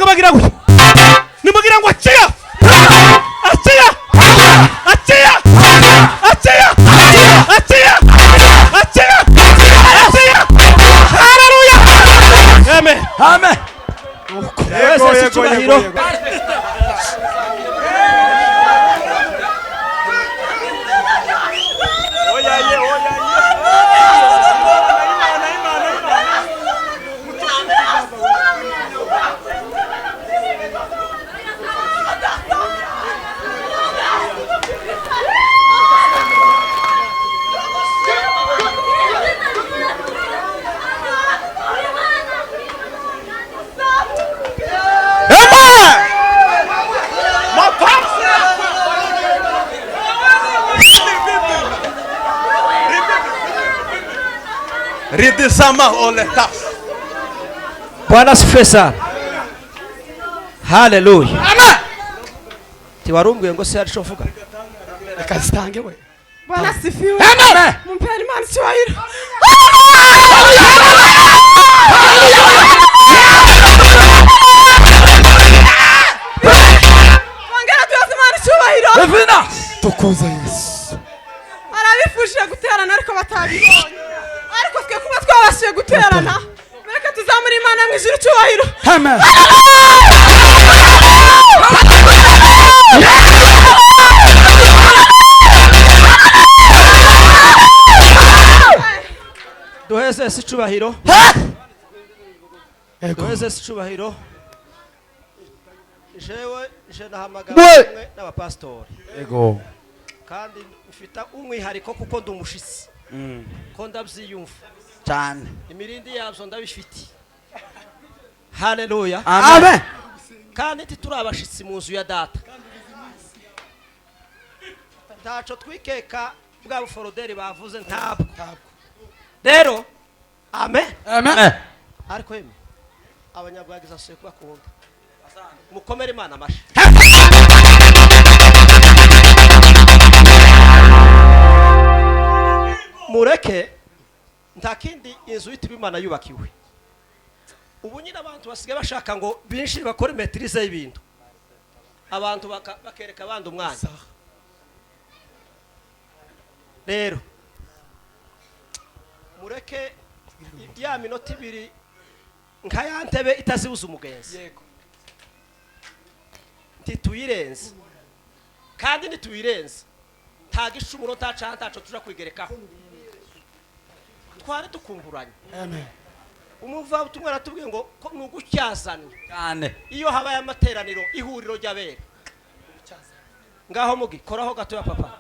Bagira gutya nimugira ngo aciya aciya aciya aciya aciya aciya aciya. Haleluya, amen, amen. Yego, yego, yego, yego. Oya ye, oya ye. Imana, Imana, Imana. Ridizama oletas. Bwana asifiwe sana. Haleluya. Amen. Tiwarumbwiye ngo se hari mvuga. Reka zitange we. Bwana asifiwe. Amen. Mumpere Imana icyubahiro. Bongera tubaze Imana icyubahiro. Revina. Tukuza Yesu. Arabifuje guterana ariko batabibonye. Ariko twe kuba twabashije guterana, reka tuzamure Imana mu ijuru icyubahiro. Amen. Duheze Yesu icyubahiro. Yego. Duheze Yesu icyubahiro. Jewe je nahamagara umwe n'abapasitori. Yego. Kandi mfite umwihariko kuko ndi umushitsi. Ko ndabyiyumva cyane. Imirindi yabyo ndabifite. Haleluya. Amen. Kandi turi abashitsi mu nzu ya data. Ntaco twikeka bwa buforoderi bavuze ntabwo. Rero amen. Amen. Ariko yemwe abanyabwagiza asuye kubakunda. Mukomere Imana amashi. Mureke nta kindi inzu yitiriwe Imana yubakiwe. Ubu nyine abantu basigaye bashaka ngo binshi bakore maîtrise y'ibintu. Abantu bakereka abandi umwanya. Rero mureke ya minota ibiri nka ya ntebe itazibuza umugenzi. Yego. Ntituyirenze. Kandi ntituyirenze. Nta gicumuro nta cyaha ntaco tuja kwigerekaho. Twari dukumburanye. Amen. Umuva utumwe aratubwiye ngo ko nugucyazana cyane. Iyo habaye amateraniro ihuriro ry'abera. Ngaho mugi koraho gato ya papa.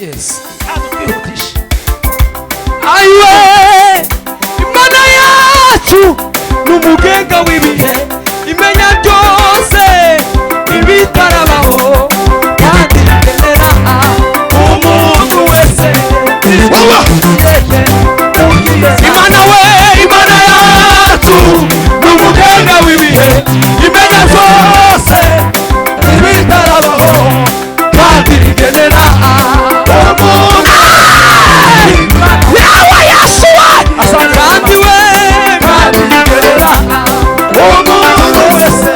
Yes. Kandi twihutishe. Ayiwe Imana yacu n'umugenga w'ibihe imenya byose ibitarabaho kandi igenera umuntu wese. Imana we, Imana yacu n'umugenga w'ibihe imenya byose ibitarabaho kandi igenera umuntu. Yawe Yesu we kandi we kandi igenera umuntu wese.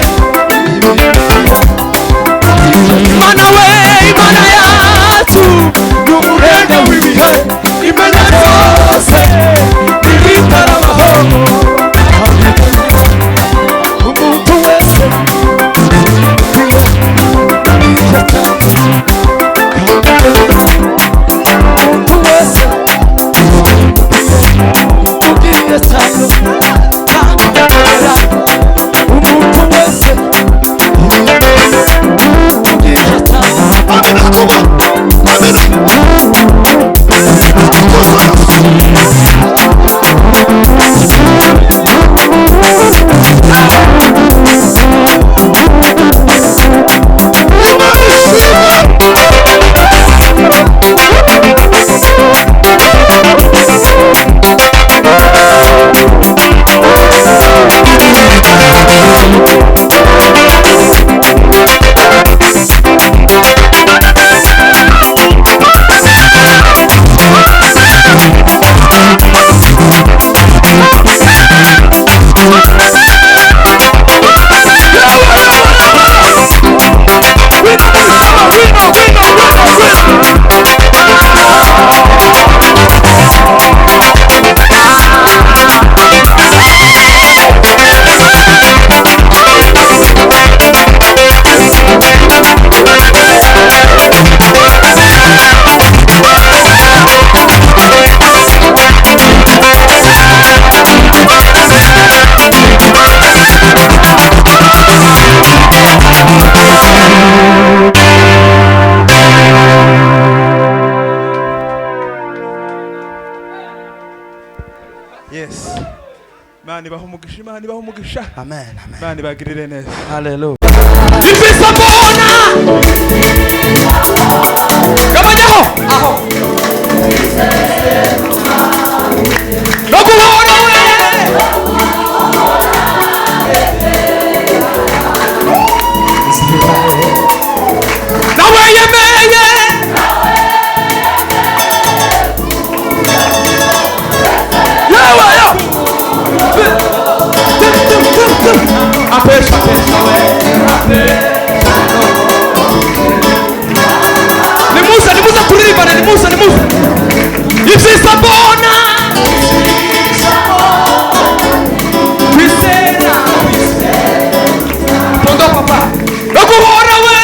Imana ibahe umugisha, Imana ibahe umugisha. Amen, amen. Imana ibagirire neza. Haleluya. Ibyiza mbona gabanyaho aho no guhora we nawe yemeye yewe yo apesha nimuze nimuze turirimbane nimuze nimuze ibyiza mbona kwizera tondo papa no guhora we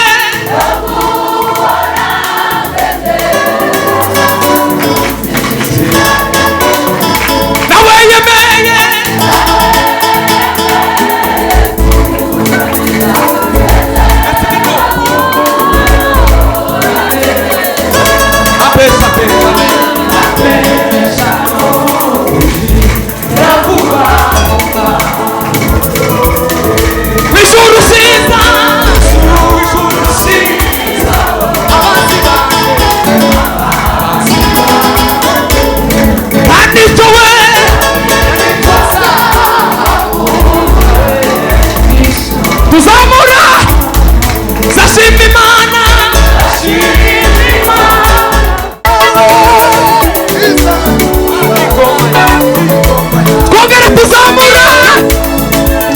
nawe yemeye apesha apesha ijuru siza ijuru siza abanzi banjye kandi icyo we tuzamura zashima Imana twongere tuzamura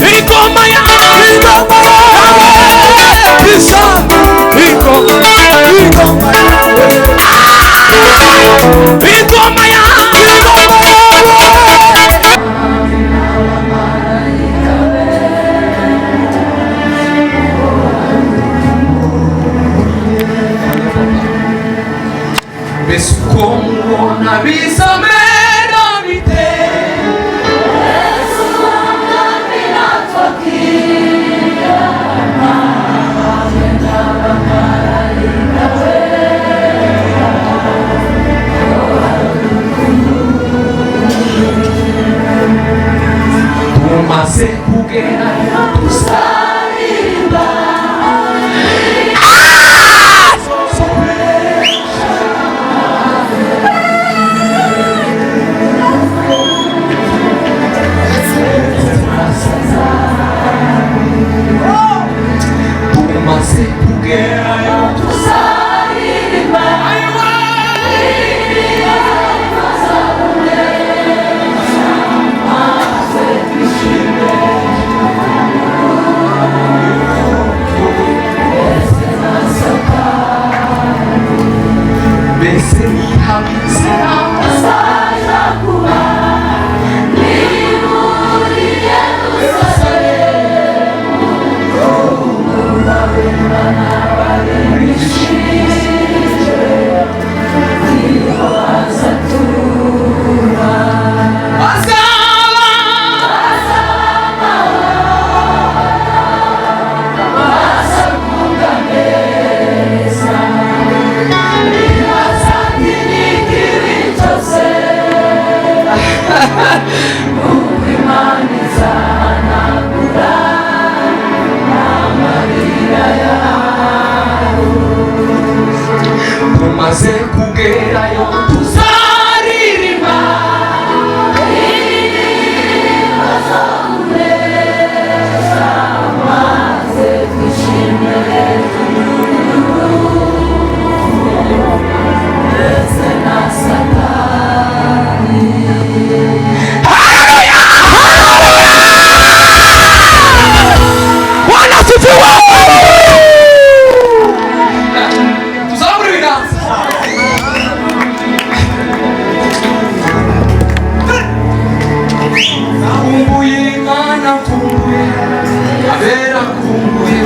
ingoma yawe ingoma yawe Mbese uko mubona bizamera bite tumaze kugerayo tuzaririmba tumaze kugerayo tuzaririmba mbese nihabize azaba tumaze kugerayo tuzaririmba Bwana asifiwe. tuzamure ibiganza nkumbuye Imana nkumbuye abera nkumbuye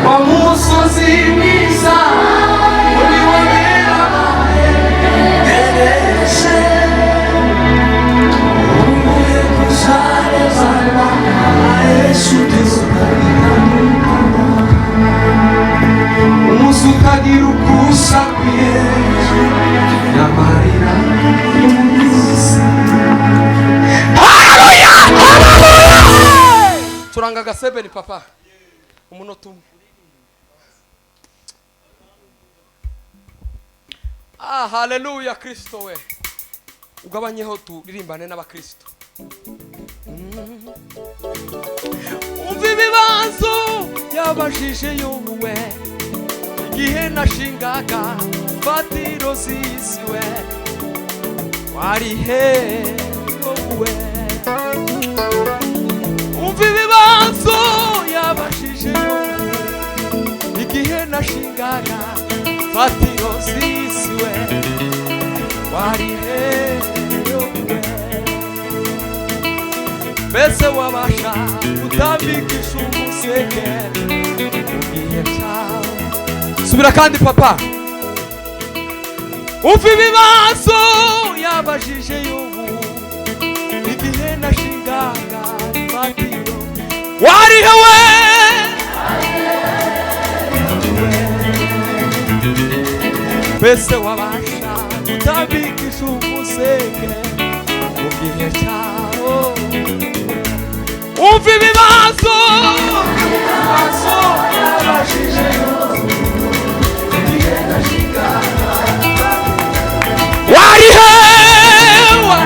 wa musozi mwiza uri wabera baherereje nkumbuye kuzarebana na Yesu umunsi utagira uko usa ku Yesu n'amarira y'umunsi. Curanga agasebeni papa umunota umwe. Ah, haleluya Kristo we. Ugabanyeho turirimbane n'abakristo. Umva ibibazo yabajije yobuwe igihe nashingaga fatiro zisiwe wari he yobuwe. Umva ibibazo yabajije yobuwe igihe nashingaga fatiro zisiwe wari he yobuwe. Mbese wabasha utambikisha umuseke ugiye cyawe. Subira kandi papa. Umva ibibazo yabajije yobu igihe nashingaga fatiro wari hewe. Mbese wabasha utambikisha umuseke ugiye cyawe. Umva ibibazo yabajije wari hewe.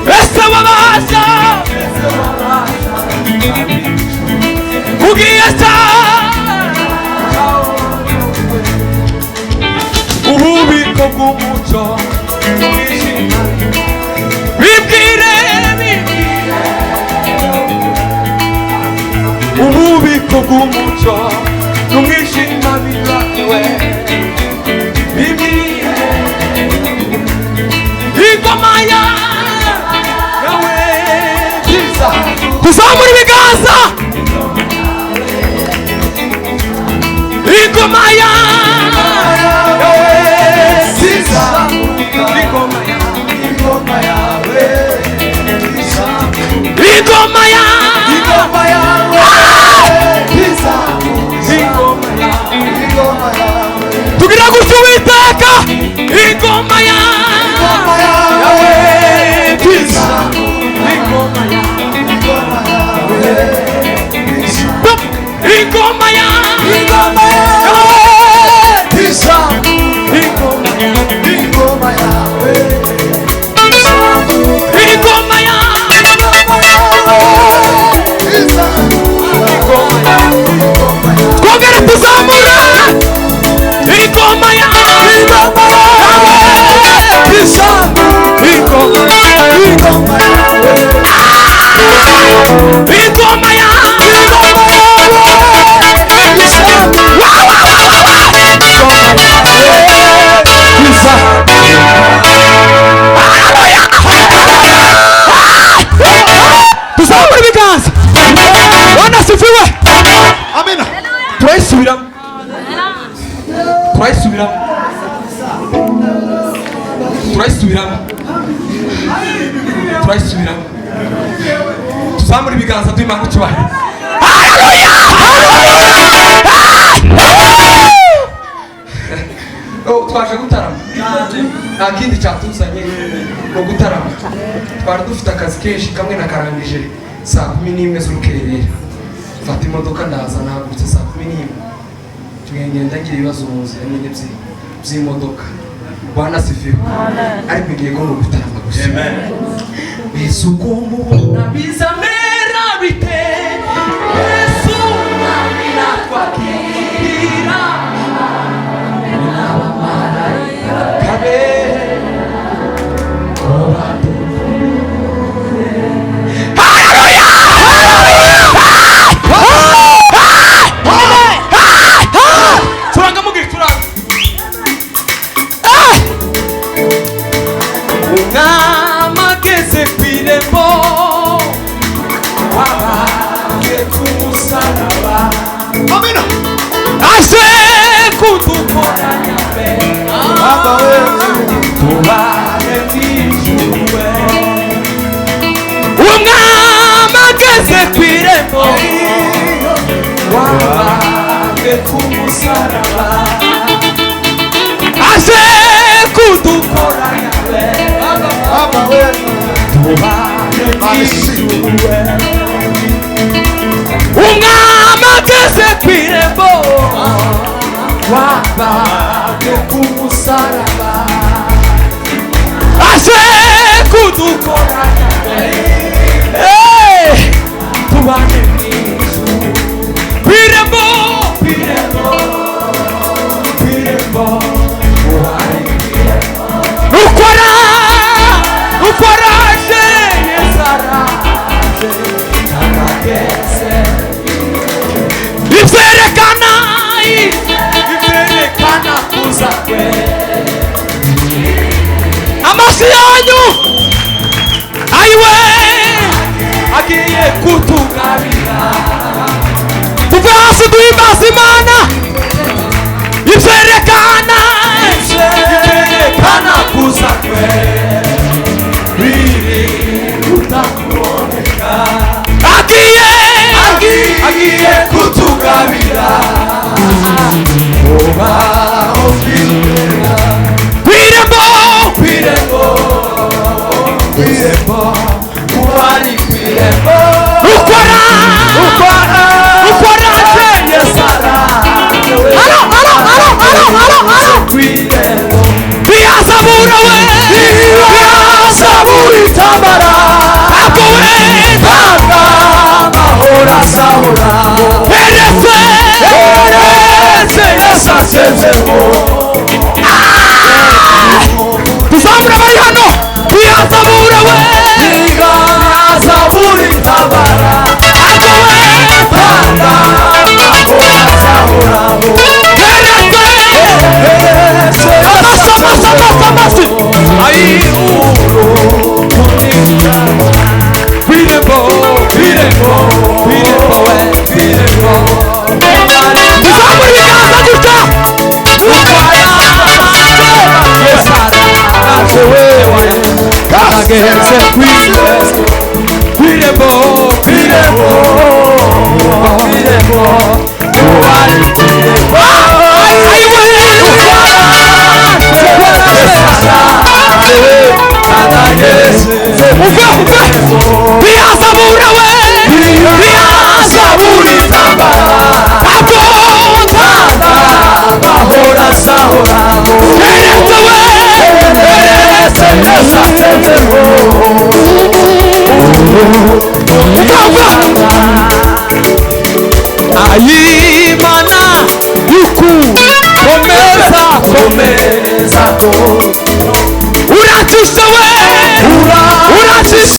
Mbese wabasha ugiye cyawe. Ububiko bw'umuco n'umwijima bibwire bibwire. Ububiko bw'umuco n'umwijima bibakiwe bibwire. Ingoma yawe nziza. Tuzamura ibiganza. Ingoma yawe nziza. Ingoma yawe, ingoma yawe nziza. Ingoma yawe, ingoma yawe nziza. Ingoma yawe, ingoma yawe. Tugira gutyo Uwiteka. Ingoma yawe nziza. Ingoma yawe, ingoma yawe nziza. Ingoma yawe, ingoma yawe nziza. Ingoma yawe, ingoma yawe nziza. Ingoma yawe, ingoma yawe nziza. Ingoma yawe, ingoma yawe. Twongere tuzamure. Ingoma yawe, ingoma yawe nziza. Ingoma, ingoma yawe. Ingoma yawe, ingoma yawe nziza. Wa wa wa wa. Ingoma yawe nziza. Tuzamura ibiganza. Bwana asifiwe. Amina. Turayisubiramo. Turayisubiramo. Turayisubiramo. Turayisubiramo. Tuzamura ibiganza duha icyubahiro. Haleluya! Oh, twaje gutarama. Nta kindi cyatuzanye no gutarama. Twari dufite akazi kenshi kamwe nakarangije saa 11 z'urukerera. Mfata imodoka ndaza nahagurutse saa 11. Tugenda ngira ibibazo mu nzira nyine by'imodoka. Bwana asifiwe. Ariko ngiye ko gutarama gusa. Amen. Yesu kumubona bizamera bite. Yesu mwami natwakira. N'abamarayika kabe Haleluya! Turanga mugira turanga. Umwami ageze ku irembo wabaye ku musaraba. Amina. Aje kudukoranya pe Baba wewe. tubane mw'ijuru we. Umwami ageze ku irembo wabaye ku musaraba. Aje kudukoranya pe Baba wewe. tubane Umwami ageze ku irembo wababwe ku musaraba aje kudukoranya tubane mu ijuru ku irembo ku irembo ku irembo ubane ku irembo ukora ukoraje Yesu araje arageze ibyerekana ibyerekana kuza kwe amashyi yanyu ayiwe agiye kutugabira tuve hasi duhimbaza Imana ibyerekana ibyerekana kuza kwe birihuta kuboneka agiye agiye kutugabira ubaho kwizera kwirembo kwirembo kwirembo ubari kwirembo ukora ukora ukora Yesu araje alo alo alo alo alo alo kwirembo biyasabura we biyasabura itabara ntabwo we ntabwo amahoro asahura eretse eretse Yesu asezemo tuzamura abari hano biyasabura we biyasabura itabara ntabwo we ntabwo amahoro asahura eretse eretse amasi amasi amasi amasi ayi uru kwirembo kwirembo kwirembo we kwirembo tuzamura ibiganza gutya Yesu araje wewe ageze kwirembo kwirembo kwirembo kwirembo ubari kwirembo ayiwe uve uve biyasabura we biyasabura intambara ntabwo amahoro asahoraho eretse we eretse Yesu asezemo uve uve ayimana uku komeza komeza ko